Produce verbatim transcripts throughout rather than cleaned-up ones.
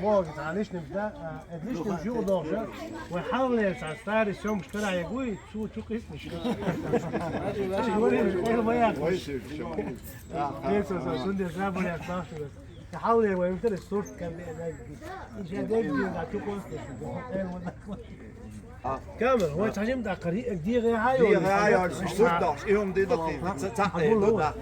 Богу, цхьа лишним да, а, эд лишним жугӀу дохуш, вай хьаллера цхьа старый съёмкаш карахь ягуй, цу чу къизтнаш. Вай шуьга, вай шуьга. Вай шуьга, шуьга. Кецо сан, цундела забаряк бахчура. Хьалле вай витара сурт кам бе, дай. Иша дай, дай, дай, чу косташ. Камера, вай цхьа жим даккхар, и, дегӀе хьайо. ДегӀе хьайо, сурт даш, и хӀума ди даккхи, ца, ца, э, да.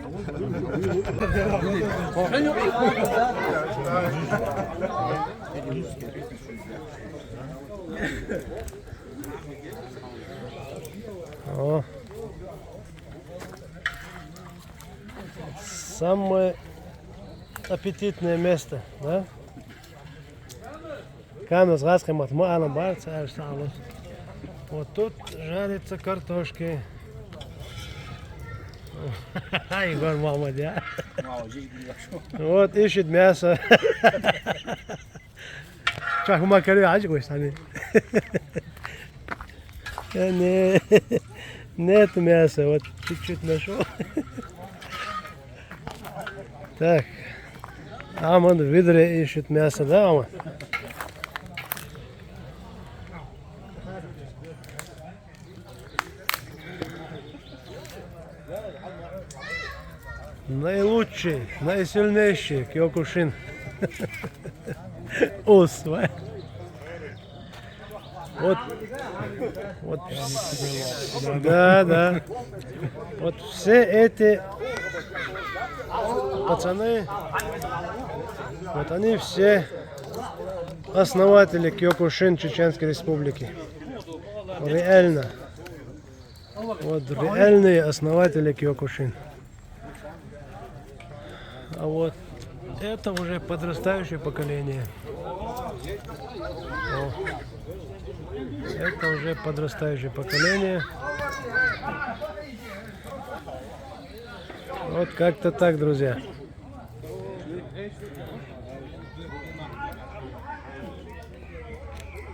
О. Самое аппетитное место, да? Камера гӀазкхи мат ма алам бар, ца аьлла, ца алус. Вот тут жарится картошки. Егор Мамадя. Вот ищет мясо. Чахма кари, ач гой сами. Э, не, нет мяса, вот чуть-чуть нашёл. Так. Аман в ведре ищет мясо, да, Аман? Наилучший, наисильнейший Киокушин. Ус, ва. Вот, вот, вс- да, да. Вот все эти пацаны, вот они все основатели Киокушин Чеченской Республики. Реально. Вот реальные основатели Киокушин. А вот это уже подрастающее поколение. О. Это уже подрастающее поколение. Вот как-то так, друзья.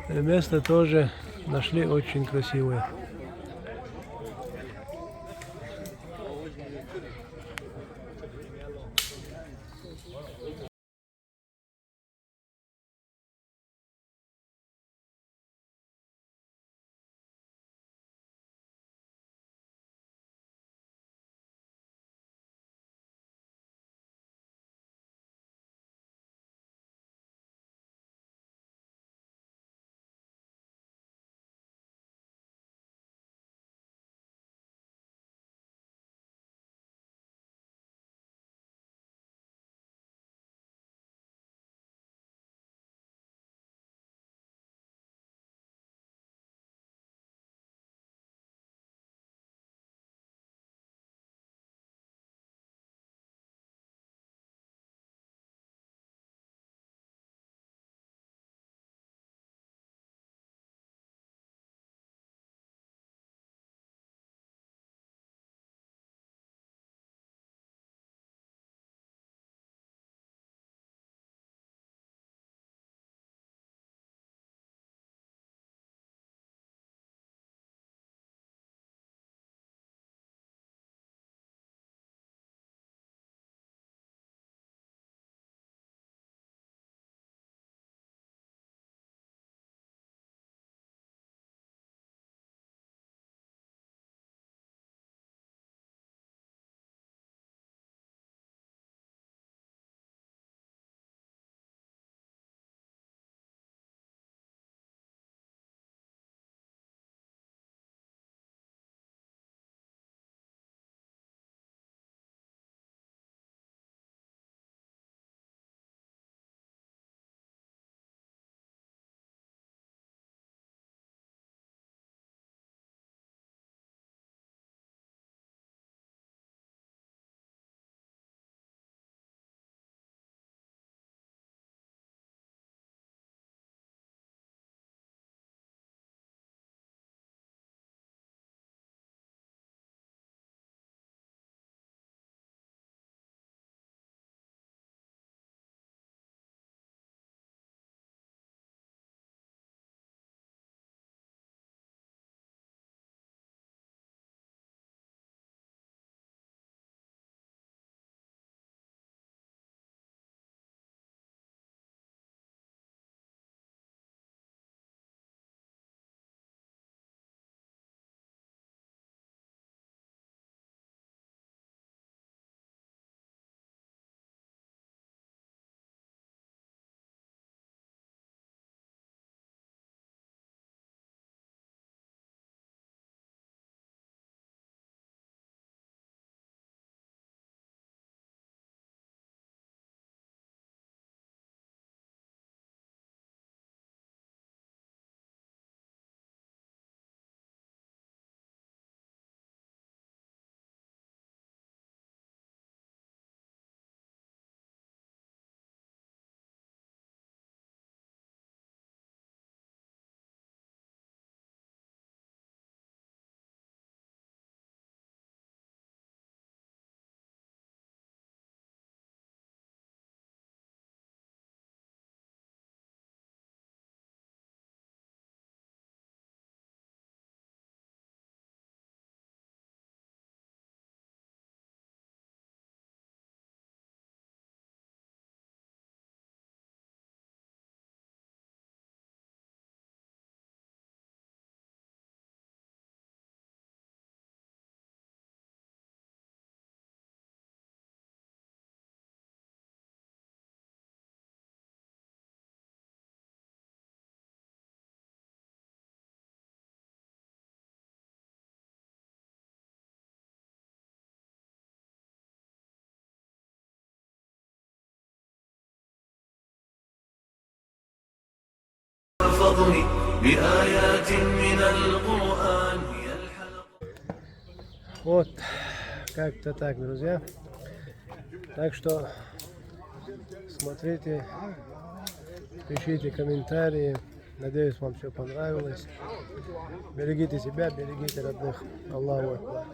И место тоже нашли очень красивое. بآيات من القرآن. Вот, как-то так, друзья. Так что смотрите, пишите комментарии. Надеюсь, вам все понравилось. Берегите себя, берегите родных. Аллаху Акбар.